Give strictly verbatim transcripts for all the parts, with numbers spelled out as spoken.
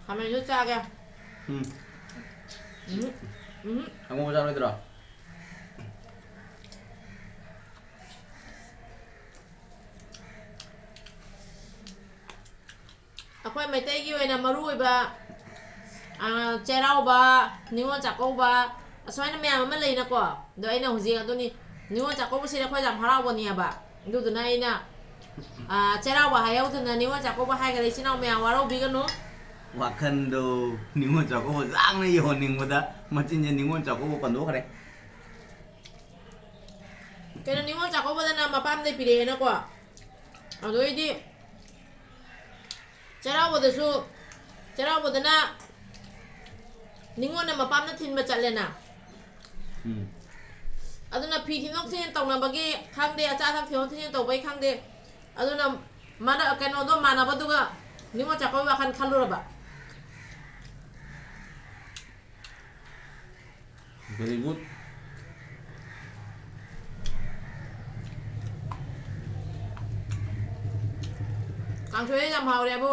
ꯈꯥꯃꯦꯟꯁꯨ ꯆꯥꯒꯦ꯫ ꯎꯝ꯫ ꯎꯝ꯫ ꯎꯝ꯫ ꯑꯉꯧꯕ ꯆꯥꯔꯣꯏꯗ꯭ꯔꯣ? ꯑꯩꯈꯣꯏ ꯃꯩꯇꯩꯒꯤ ꯑꯣꯏꯅ ꯃꯔꯨ ꯑꯣꯏꯕ, ꯑ, ꯆꯩꯔꯥꯎꯕ, ꯅꯤꯉꯣꯜ ꯆꯥꯛꯀꯧꯕ, ꯑꯁꯨꯃꯥꯏꯅ ꯃꯌꯥꯝ ꯑꯃ ꯂꯩꯅꯀꯣ꯫ ꯑꯗꯣ ꯑꯩꯅ ꯍꯧꯖꯤꯛ ꯑꯗꯨꯅꯤ, ꯅꯤꯉꯣꯜ ꯆꯥꯛꯀꯧꯕꯁꯤꯗꯤ ꯑꯩꯈꯣꯏ ꯌꯥꯝ ꯍꯔꯥꯎꯕꯅꯦꯕ꯫ ꯑꯗꯨꯗꯨꯅ ꯑꯩꯅ, ꯑ, ꯆꯩꯔꯥꯎꯕ ꯍꯥꯏꯍꯧꯗꯅ ꯅꯤꯉꯣꯜ ꯆꯥꯛꯀꯧꯕ ꯍꯥꯏꯈ꯭ꯔꯦ꯫ ꯏꯆꯤꯟ ꯏꯅꯥꯎ ꯃꯌꯥꯝ ꯋꯥꯔꯧꯕꯤꯒꯅꯨ꯫ ꯋꯥꯈꯟꯗꯣ ꯅꯤꯉꯣꯜ ꯆꯥꯛꯀꯧꯕ ꯂꯥꯡꯅ ꯌꯧꯍꯟꯅꯤꯡꯕꯗ ꯃꯆꯤꯟꯁꯦ ꯅꯤꯉꯣꯜ ꯆꯥꯛꯀꯧꯕ ꯄꯟꯊꯣꯛꯈ꯭ꯔꯦ꯫ ꯀꯩꯅꯣ, ꯅꯤꯉꯣꯜ ꯆꯥꯛꯀꯧꯕꯗꯅ ꯃꯄꯥꯝꯗꯩ ꯄꯤꯔꯛꯑꯦꯅꯀꯣ꯫ ꯑꯗꯨꯗꯩꯗꯤ ꯆꯩꯔꯥꯎꯕꯗꯁꯨ, ꯆꯩꯔꯥꯎꯕꯗꯅ ꯅꯤꯉꯣꯜꯅ ꯃꯄꯥꯝꯗ ꯊꯤꯟꯕ ꯆꯠꯂꯦꯅ꯫ ꯎꯝ꯫ ꯑꯗꯨꯅ ꯐꯤ ꯊꯤꯟꯗꯣꯛ ꯊꯤꯟꯖꯤꯟ ꯇꯧꯅꯕꯒꯤ ꯈꯪꯗꯦ, ꯑꯆꯥ ꯑꯊꯛ ꯊꯤꯟꯗꯣꯛ ꯊꯤꯟꯖꯤꯟ ꯇꯧꯕꯒꯤ ꯈꯪꯗꯦ, ꯑꯗꯨꯅ ꯃꯔ-, ꯀꯩꯅꯣꯗꯣ ꯃꯥꯟꯅꯕꯗꯨꯒ ꯅꯤꯉꯣꯜ ꯆꯥꯛꯀꯧꯕꯒꯤ ꯋꯥꯈꯜ ꯈꯜꯂꯨꯔꯕ꯫ Very good. ꯀꯥꯡꯁꯣꯏ ꯌꯥꯝ ꯍꯥꯎꯔꯦꯕꯨ꯫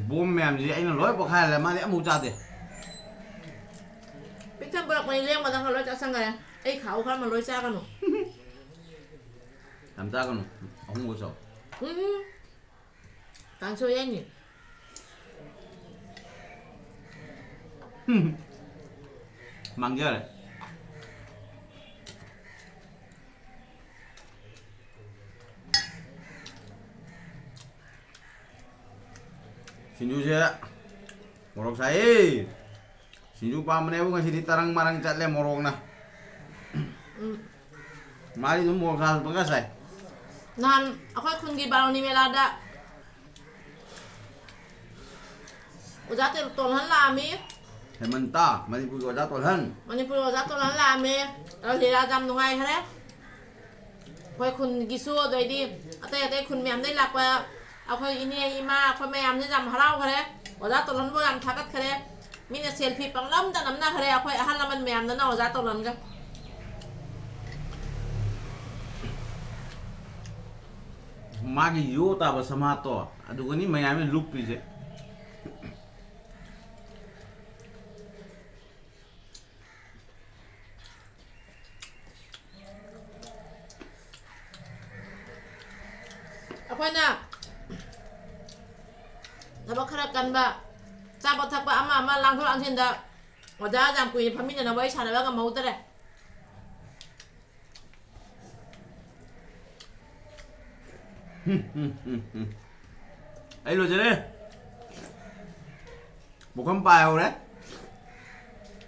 ꯕꯣꯝ ꯃꯌꯥꯝꯁꯤ ꯑꯩꯅ ꯂꯣꯏ ꯄꯣꯛꯈꯥꯏꯍꯜꯂꯦ, ꯃꯥꯗꯤ ꯑꯃꯨꯛ ꯆꯥꯗꯦ꯫ ꯄꯤꯛ ꯊꯟ ꯄꯨꯔꯛꯄꯅꯤ, ꯂꯦꯡꯕꯗꯪꯒ ꯂꯣꯏ ꯆꯥꯁꯟꯈꯔꯦ꯫ ꯑꯩ ꯈꯥꯛꯎ ꯈꯔ ꯑꯃ ꯂꯣꯏ ꯆꯥꯒꯅꯨ꯫ ꯌꯥꯝ ꯆꯥꯒꯅꯨ, ꯑꯍꯨꯝ ꯈꯛ ꯆꯥꯎ꯫ ꯎꯝ꯫ ꯀꯥꯡꯁꯣꯏ ꯍꯥꯏꯅꯤ꯫ ꯍꯨꯝ꯫ ꯃꯥꯡꯖꯔꯦ꯫ ꯁꯤꯡꯖꯨꯁꯦ ꯃꯣꯔꯣꯛ ꯁꯥꯏꯌꯦ꯫ ꯁꯤꯡꯖꯨ ꯄꯥꯝꯕꯅꯦꯕꯨ ꯉꯁꯤꯗꯤ ꯇꯔꯪ ꯃꯔꯪ ꯆꯠꯂꯦ ꯃꯣꯔꯣꯛꯅ꯫ ꯎꯝ꯫ ꯃꯥꯗꯤ ꯑꯗꯨꯝ ꯃꯣꯔꯣꯛ ꯁꯥꯔꯁꯨ ꯄꯪꯆꯥ ꯆꯥꯏ꯫ ꯅꯍꯥꯟ ꯑꯩꯈꯣꯏ ꯈꯨꯟꯒꯤ ꯕꯥꯔꯨꯅꯤ ꯃꯦꯂꯥꯗ ꯑꯣꯖꯥ ꯇꯦ-, ꯇꯣꯜꯍꯟ ꯂꯥꯛꯑꯝꯃꯤ꯫ ꯍꯦꯃꯟꯇ, ꯃꯅꯤꯄꯨꯔꯒꯤ ꯑꯣꯖꯥ ꯇꯣꯜꯍꯟ꯫ ꯃꯅꯤꯄꯨꯔꯒꯤ ꯑꯣꯖꯥ ꯇꯣꯜꯍꯟ ꯂꯥꯛꯑꯝꯃꯤ꯫ ꯑꯗꯣ ꯂꯤꯂꯥꯗ ꯌꯥꯝ ꯅꯨꯡꯉꯥꯏꯈ꯭ꯔꯦ꯫ ꯑꯩꯈꯣꯏ ꯈꯨꯟꯒꯤꯁꯨ, ꯑꯗꯩꯗꯤ ꯑꯇꯩ ꯑꯇꯩ ꯈꯨꯟ ꯃꯌꯥꯝꯗꯩ ꯂꯥꯛꯄ ꯑꯩꯈꯣꯏ ꯏꯅꯦ, ꯏꯃꯥ, ꯑꯩꯈꯣꯏ ꯃꯌꯥꯝꯁꯦ ꯌꯥꯝ ꯍꯔꯥꯎꯈ꯭ꯔꯦ꯫ ꯑꯣꯖꯥ ꯇꯣꯜꯍꯟꯕꯨ ꯌꯥꯝ ꯊꯥꯒꯠꯈ꯭ꯔꯦ꯫ ꯃꯤꯅ selfie ꯄꯪꯅꯝꯗ ꯅꯝꯅꯈ꯭ꯔꯦ ꯑꯩꯈꯣꯏ ꯑꯍꯜ ꯂꯃꯟ ꯃꯌꯥꯝꯗꯅ ꯑꯣꯖꯥ ꯇꯣꯜꯍꯟꯒ꯫ ꯃꯥꯒꯤ ꯌꯣ ꯇꯥꯕ ꯁꯃꯥꯠꯇꯣ ꯑꯗꯨꯒꯅꯤ ꯃꯌꯥꯝꯅ ꯂꯨꯞꯄꯤꯁꯦ꯫ ꯊꯕꯛ ꯈꯔ ꯀꯟꯕ, ꯆꯥꯕ ꯊꯛꯄ ꯑꯃ ꯑꯃ ꯂꯥꯡꯊꯣꯛ ꯂꯥꯡꯁꯤꯟꯗ ꯑꯣꯖꯥ ꯌꯥꯝ ꯀꯨꯏꯅ ꯐꯝꯃꯤꯟꯅꯅꯕ ꯋꯥꯔꯤ ꯁꯥꯟꯅꯕ ꯉꯝꯍꯧꯗꯔꯦ꯫ ꯑꯩ ꯂꯣꯏꯖꯔꯦ꯫ ꯄꯨꯈꯝ ꯄꯥꯏꯍꯧꯔꯦ꯫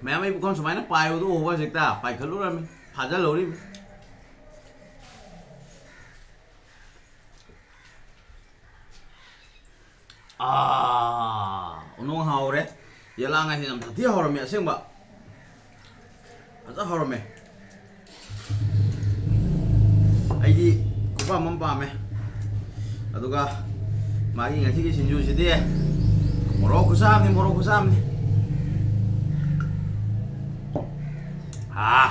ꯃꯌꯥꯝ, ꯑꯩ ꯄꯨꯈꯝ ꯁꯨꯃꯥꯏꯅ ꯄꯥꯏꯕꯗꯣ ꯎꯕ ꯍꯧꯖꯤꯛꯇ ꯄꯥꯏꯈꯠꯂꯨꯔꯝꯃꯤ, ꯐꯥꯖꯤꯜꯍꯧꯔꯤꯃꯤ꯫ ꯑꯥ, ꯎꯅꯣꯡ ꯍꯥꯎꯔꯦ꯫ ꯌꯦꯂꯥꯡ ꯍꯥꯏꯁꯦ ꯌꯥꯝ ꯁꯥꯊꯤ ꯍꯥꯎꯔꯝꯃꯦ ꯑꯁꯦꯡꯕ꯫ ꯐꯖ ꯍꯥꯎꯔꯝꯃꯦ꯫ ꯑꯩꯗꯤ ꯈꯨꯄꯥꯝ ꯑꯃ ꯄꯥꯝꯃꯦ꯫ ꯑꯗꯨꯒ ꯃꯥꯒꯤ ꯉꯁꯤꯒꯤ ꯁꯤꯡꯖꯨꯁꯤꯗꯤ ꯃꯣꯔꯣꯛ ꯈꯨꯆꯥ ꯑꯃꯅꯤ, ꯃꯣꯔꯣꯛ ꯈꯨꯆꯥ ꯑꯃꯅꯤ꯫ ꯑꯥ꯫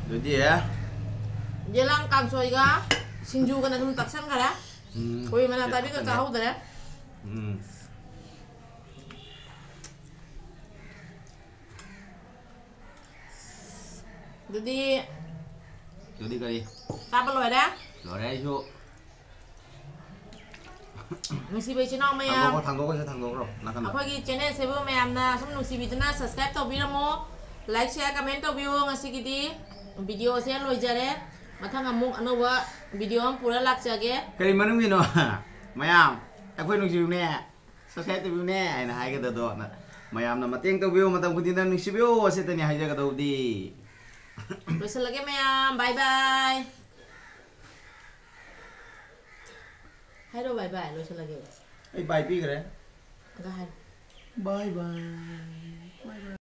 ꯑꯗꯨꯗꯤ ꯌꯦꯂꯥꯡ ꯀꯥꯡꯁꯣꯏꯒ ꯁꯤꯡꯖꯨꯒꯅ ꯑꯗꯨꯝ ꯇꯛꯁꯟꯈꯔꯦ꯫ ꯎꯝ꯫ ꯀꯣꯕꯤ ꯃꯅꯥ ꯇꯥꯕꯤꯒ ꯆꯥꯍꯧꯗꯔꯦ꯫ ꯎꯝ꯫ ꯑꯗꯨꯗꯤ ꯑꯗꯨꯗꯤ ꯀꯔꯤ? ꯆꯥꯕ ꯂꯣꯏꯔꯦ꯫ ꯂꯣꯏꯔꯦ ꯑꯩꯁꯨ꯫ ꯅꯨꯡꯁꯤꯕ ꯏꯆꯤꯟ ꯏꯅꯥꯎ ꯃꯌꯥꯝ, ꯊꯥꯡꯗꯣꯛꯈ꯭ꯔꯣ, ꯊꯥꯡꯗꯣꯛꯈ꯭ꯔꯣ, ꯁꯤ ꯊꯥꯡꯗꯣꯛꯈ꯭ꯔꯣ, ꯅꯥꯀꯟꯗ꯫ ꯑꯩꯈꯣꯏꯒꯤ channel ꯁꯤꯕꯨ ꯃꯌꯥꯝꯅ ꯁꯨꯝ ꯅꯨꯡꯁꯤꯕꯤꯗꯨꯅ subscribe ꯇꯧꯕꯤꯔꯝꯃꯣ, like, share, comment ꯇꯧꯕꯤꯌꯣ꯫ ꯉꯁꯤꯒꯤꯗꯤ video ꯁꯦ ꯂꯣꯏꯖꯔꯦ꯫ ꯃꯊꯪ ꯑꯃꯨꯛ ꯑꯅꯧꯕ video ꯑꯃ ꯄꯨꯔ ꯂꯥꯛꯆꯒꯦ꯫ ꯀꯔꯤ ꯃꯅꯨꯡꯒꯤꯅꯣ? ꯃꯌꯥꯝ, ꯑꯩꯈꯣꯏ ꯅꯨꯡꯁꯤꯕꯅꯦ꯫ Subscribe ꯇꯧꯕꯤꯌꯨꯅꯦ ꯍꯥꯏꯅ ꯍꯥꯏꯒꯗꯕꯗꯣ, ꯃꯌꯥꯝꯅ ꯃꯇꯦꯡ ꯇꯧꯕꯤꯌꯨ, ꯃꯇꯝ ꯈꯨꯗꯤꯡꯗ ꯅꯨꯡꯁꯤꯕꯤꯌꯨ ꯑꯁꯤꯇꯅꯤ ꯍꯥꯏꯖꯒꯗꯧꯕꯗꯤ꯫ ꯂꯣꯏꯁꯤꯜꯂꯒꯦ ꯃꯌꯥꯝ, bye bye꯫ ꯍꯥꯏꯔꯣ bye bye, ꯂꯣꯏꯁꯤꯜꯂꯒꯦ꯫ ꯑꯩ bye ꯄꯤꯈ꯭ꯔꯦ꯫ ꯑꯗ ꯍꯥꯏꯔꯣ꯫ Bye bye꯫ Bye bye꯫